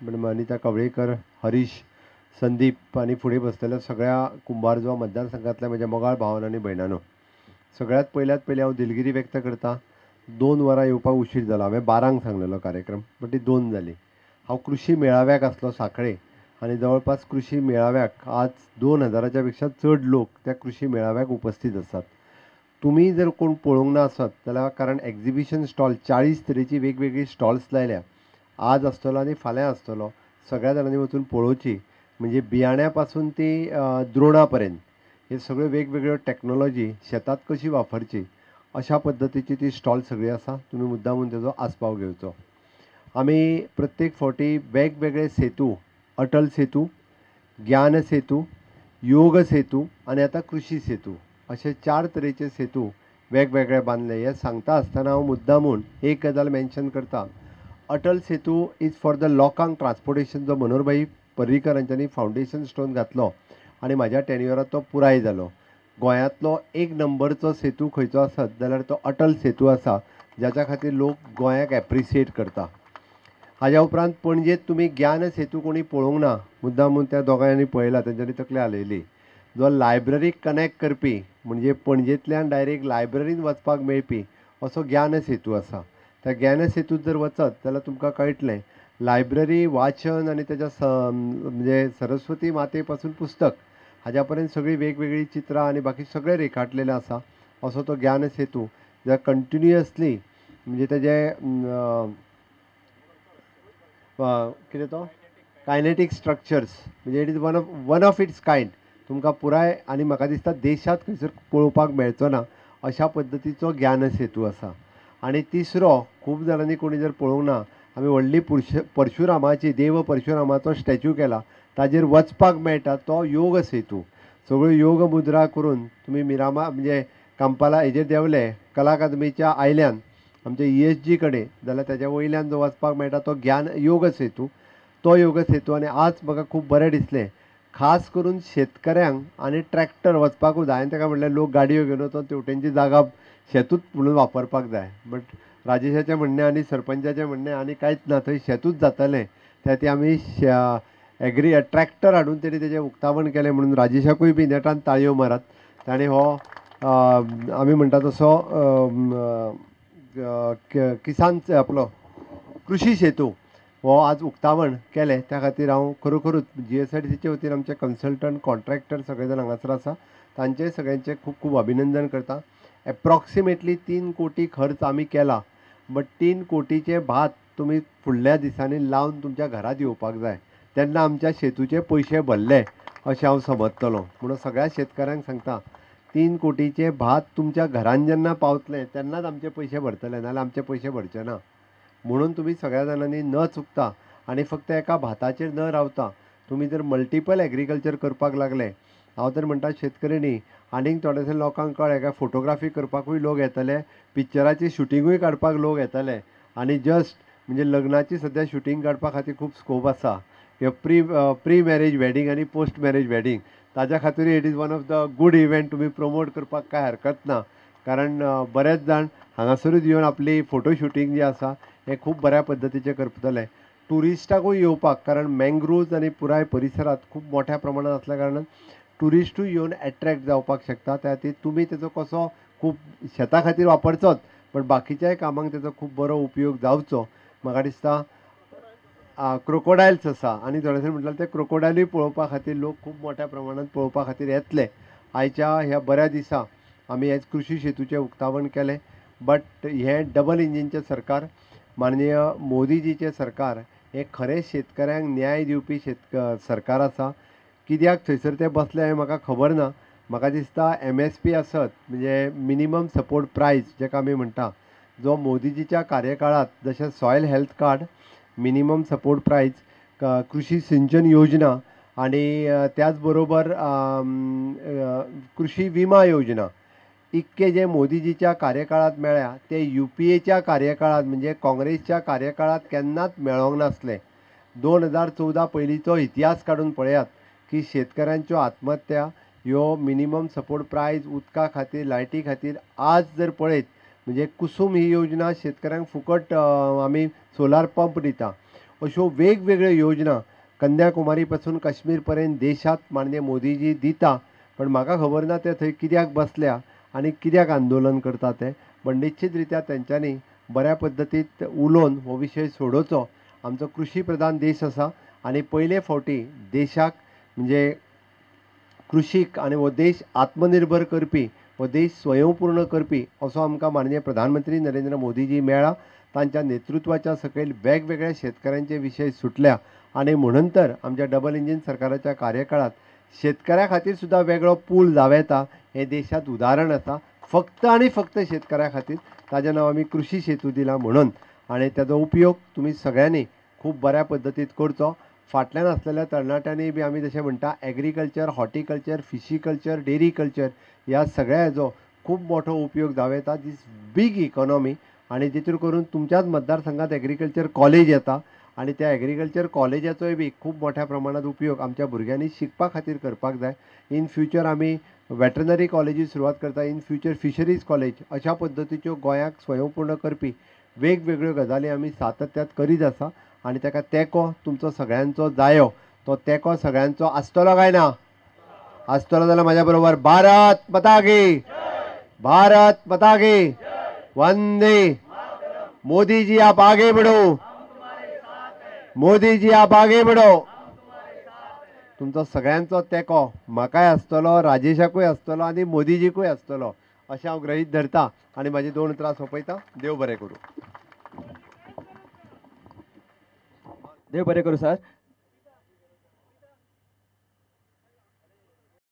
Madam Anita Kavlekar, Harish, Sandeep आनी फुडें बसलेल्या सगळ्या कुंभारजुवा मतदारसंघातल्या म्हज्या मोगाळ भावान आनी भयणांनो, सगळ्यांत पयल्यात पयलीं हांव दिलगिरी व्यक्त करता. 2 वरां येवपाक उशीर जाला. हांवें 12 सांगलेलो कार्यक्रम, बट ती 2 जाली. हांव कृशी मेळाव्याक आसलो सांखळे आनी जवळपास कृशी मेळाव्याक आज 2000 पेक्षा चड लोक त्या कृशी मेळाव्याक उपस्थित आसात. तुमी जर कोण पळोवंक ना आसत जाल्यार, कारण एग्जिबिशन स्टॉल 40 तरेची वेगवेगळी स्टॉल्स लायल्या, आज आसतलो आनी फाल्यां आसतलो, सगळ्या जाणांनी वचून पळोवची. म्हणजे बियाण्या पासून ती द्रोणा पर्यंत हे सगळ्यो वेगवेगळ्यो टॅक्नोलॉजी शेतात कशी वापरची अशा पद्दतीची ती स्टॉल सगळी आसा. तुमी मुद्दामून तेजो आस्पाव घेवचो. आमी प्रत्येक फावटी वेगवेगळे सेतू, अटल सेतू, ज्ञान सेतू, योग सेतू आनी आतां कृशी सेतू अशे 4 तरेचे सेतू वेगवेगळे बांदले. हे सांगता आसतना हांव मुद्दामून एक गजाल मेन्शन करता. Atal Setu is for the लोकांक ट्रान्सपोर्टेशन, जो मनोहरभाई पर्रीकर हांच्यांनी फावंडेशन स्टोन घातलो आनी म्हाज्या टेन्युअरांत तो पुराय जालो. गोंयांतलो 1 नंबरचो सेतू खंयचो आसत जाल्यार तो अटल सेतू आसा, ज्याच्या खातीर लोक गोंयाक एप्रिसिएट करता. हाज्या उपरांत पणजेंत तुमी ज्ञान सेतू कोणी पळोवंक ना, मुद्दामून त्या दोगांनी पळयला, तेंच्यांनी तकली हालयली. जो लायब्ररीक कनेक्ट करपी, म्हणजे पणजेंतल्यान डायरेक्ट लायब्ररीन वचपाक मेळपी असो ज्ञान सेतू आसा. त्या ज्ञान सेतूंत जर वचत जाल्यार तुमकां कळटलें लायब्ररी वाचन आनी तेज्या म्हणजे सरस्वती माते पासून पुस्तक हाज्या पर्यंत सगळीं वेगवेगळीं चित्रां आनी बाकी सगळें रेखाटलेलें आसा. असो तो ज्ञान सेतू जे कंटिन्युअसली म्हणजे तेजे कितें तो कायनेटीक स्ट्रक्चर्स, म्हणजे it is one of its kind. तुमकां पुराय आनी म्हाका दिसता देशांत खंयसर पळोवपाक मेळचो ना अशा पद्दतीचो ज्ञान सेतू आसा. आनी तिसरो, खूब जाणांनी कोणी जर पळोवंक ना, आमी व्हडली परशुरामाची, देव परशुरामाचो स्टॅच्यू केला, ताजेर वचपाक मेळटा तो योग सेतू. सगळ्यो योग मुद्रा करून तुमी मिरामा म्हणजे कांपाला हेजेर देंवले कला अकादमीच्या आयल्यान आमच्या ESG कडेन जाल्यार तेज्या वयल्यान जो वचपाक मेळटा तो ज्ञान योग सेतू, तो योग सेतू. आनी आज म्हाका खूब बरें दिसलें, खास करून शेतकऱ्यांक आनी ट्रॅक्टर वचपाकूच जाय. हांवें ताका म्हणलें लोक गाडयो घेवन वचोन तेवटेनची जागा शेतूच म्हणून वापरपाक जाय, बट राजेशाचें म्हणणें आनी सरपंचाचें म्हणणें आनी कांयच ना, थंय शेतूच जातलें. त्या खातीर आमी एग्री ट्रॅक्टर हाडून तेणी तेजें उक्तावण केलें म्हणून राजेशाकूय बी नेटान ताळयो मारात. ताणें हो आमी म्हणटा तसो किसान आपलो कृशी सेतू हो आज उक्तावण केलें. त्या खातीर हांव खरोखरूच GSIDCचे वतीन आमचे कन्सल्टंट, कॉन्ट्रॅक्टर सगळे जाण हांगासर आसा, तांचें सगळ्यांचें खूब खूब अभिनंदन करता. एप्रॉक्सिमेटली 3 कोटी खर्च आमी केला, बट 3 कोटीचें भात तुमी फुडल्या दिसांनी लावन तुमच्या घरांत येवपाक जाय, तेन्ना आमच्या शेतूचे पयशे भरले अशें हांव समजतलो. म्हणून सगळ्या शेतकऱ्यांक सांगता, 3 कोटीचें भात तुमच्या घरान जेन्ना पावतलें तेन्नाच आमचे पयशे भरतले, नाजाल्यार आमचे पयशे भरचे ना. म्हणून तुमी सगळ्या जाणांनी न चुकता आनी फक्त एका भाताचेर न रावता तुमी जर मल्टिपल एग्रीकल्चर करपाक लागले, हांव तर म्हणटा शेतकरी न्ही, आनीक थोडेशे लोकांक कळ्ळें काय फोटोग्राफी करपाकूय लोक येतले, पिक्चराची शुटिंगूय काडपाक लोक येतले, आनी जस्ट म्हणजे लग्नाची सद्या शुटींग काडपा खातीर खूब स्कोप आसा. किंवा प्री मॅरेज वेडींग आनी पोस्ट मॅरेज वेडींग, ताज्या खातीरूय it is one of the good event, तुमी प्रमोट करपाक कांय हरकत ना, कारण बरेच जाण हांगासरूच येवन आपली फोटो शुटींग जी आसा हें खूब बऱ्या पद्दतीचें करतले. ट्युरिस्टाकूय येवपाक, कारण मँग्रुव्ज आनी पुराय परिसरांत खूब मोठ्या प्रमाणांत आसल्या कारणान ट्युरिस्टूय येवन एट्रॅक्ट जावपाक शकता. त्या खातीर तुमी तेजो कसो खूब शेता खातीर वापरचोच, पण बाकीच्याय कामांक तेजो खूब बरो उपयोग जावचो. म्हाका दिसता क्रोकोडायल्स आसा आनी थोडेशें म्हटल्यार ते क्रोकोडायलूय पळोवपा खातीर लोक खूब मोठ्या प्रमाणांत पळोवपा खातीर येतले. आयच्या ह्या बऱ्या दिसा आमी आयज कृशी सेतूचें उक्तावण केलें, बट हें डबल इंजिनचें सरकार, माननीय मोदीजीचें सरकार हें खरें शेतकऱ्यांक न्याय दिवपी सरकार आसा. कित्याक थंयसर ते बसले हें म्हाका खबर ना. म्हाका दिसता MSP आसत म्हणजे मिनिमम सपोर्ट प्रायस जेका आमी म्हणटा, जो मोदीजीच्या कार्यकाळांत जशें soil health card, minimum support price, कृशी सिंचन योजना आनी त्याच बरोबर कृशी विमा योजना, इतके जे मोदीजीच्या कार्यकाळांत मेळ्ळ्या ते UPAच्या कार्यकाळांत म्हणजे काँग्रेसच्या कार्यकाळांत केन्नाच मेळोंक नासले. 2014 पयलींचो इतिहास काडून पळयात की शेतकऱ्यांच्यो आत्महत्या, ह्यो मिनिमम सपोर्ट प्रायस, उदका खातीर, लायटी खातीर आज जर पळयत म्हणजे कुसूम ही योजना शेतकऱ्यांक फुकट आमी सोलार पंप दिता. अश्यो वेगवेगळ्यो योजना कन्याकुमारी पासून काश्मीर पर्यंत देशांत माननीय मोदीजी दिता. पण म्हाका खबर ना ते थंय कित्याक बसल्या आनी कित्याक आंदोलन करता ते. पण निश्चित रित्या तेंच्यांनी बऱ्या पद्दतीत उलोवन हो विशय सोडोवचो. आमचो कृशी प्रधान देश आसा आनी पयले फावटी देशाक म्हणजे कृशीक आनी हो देश आत्मनिर्भर करपी, हो देश स्वयंपूर्ण करपी असो आमकां माननीय प्रधानमंत्री नरेंद्र मोदीजी मेळ्ळा. तांच्या नेतृत्वाच्या सकयल वेगवेगळ्या शेतकऱ्यांचे विशय सुटल्या आनी म्हणून तर आमच्या डबल इंजीन सरकाराच्या कार्यकाळात शेतकऱ्या खातीर सुद्दां वेगळो पूल जावं येता हें देशांत उदाहरण आसा. फक्त आनी फक्त शेतकऱ्या खातीर ताजें नांव आमी कृशी सेतू दिला म्हणून. आनी ताजो उपयोग तुमी सगळ्यांनी खूब बऱ्या पद्दतीन करचो. फाटल्यान आसलेल्या तरणाट्यांनी बी आमी जशें म्हणटा एग्रीकल्चर, हॉर्टिकल्चर, फिशीकल्चर, डेरीकल्चर ह्या सगळ्या हेजो खूब मोठो उपयोग जावं येता. दीस बीग इकॉनॉमी. आनी तितून करून तुमच्याच मतदारसंघात एग्रीकल्चर कॉलेज येता आनी त्या एग्रीकल्चर कॉलेजाचोय बी खूब मोठ्या प्रमाणात उपयोग आमच्या भुरग्यांनी शिकपा खातीर करपाक जाय. इन फ्युचर आमी वेटरनरी कॉलेजी सुरवात करता, इन फ्युचर फिशरीज कॉलेज, अशा पद्दतीच्यो गोंयाक स्वयंपूर्ण करपी वेगवेगळ्यो गजाली आमी सातत्यात करीत आसा. आनी ताका तेंको तुमचो सगळ्यांचो जायो. तो तेंको सगळ्यांचो आसतलो काय ना? आसतलो जाल्यार म्हाज्या बरोबर भारत माता की, भारत माता की, वंदे. मोदीजी आप आगे बढ़ो, मोदीजी आप आगे बढ़ो. तुमचो सगळ्यांचो तेंको म्हाकाय आसतलो, राजेशाकूय आसतलो आनी मोदीजीकूय आसतलो अशें हांव गृहीत धरता आनी म्हाजी दोन उतरां सोंपयता. देव बरें करूं. देव बरें करूं सर.